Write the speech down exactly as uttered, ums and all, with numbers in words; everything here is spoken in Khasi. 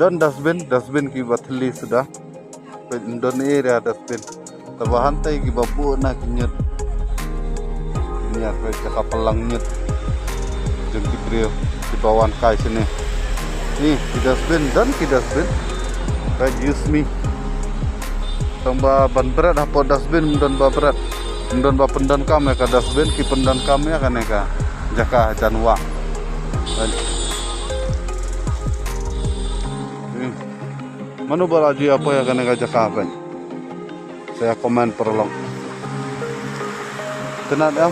Don dustbin, dustbin kiba thylli suda. Peit, ym don area dustbin. Taba hangtai kiba buh na ki ñiut. Ñiut, peit, jaka pynlang ñiut jong ki briew kiba wan kai shane. Ni ki dustbin, don ki dustbin. Peit, use me. Tang ba ban bret hapoh dustbin, ym don ba bret. Ym don ba pyndonkam ïa ka dustbin, ki pyndonkam ïa kane ka jaka jan wah. Peit. Ni. Mano ba la ju ïa poi ïa kane ka jaka, peit? Sa ïa comment paralok. Tynat em?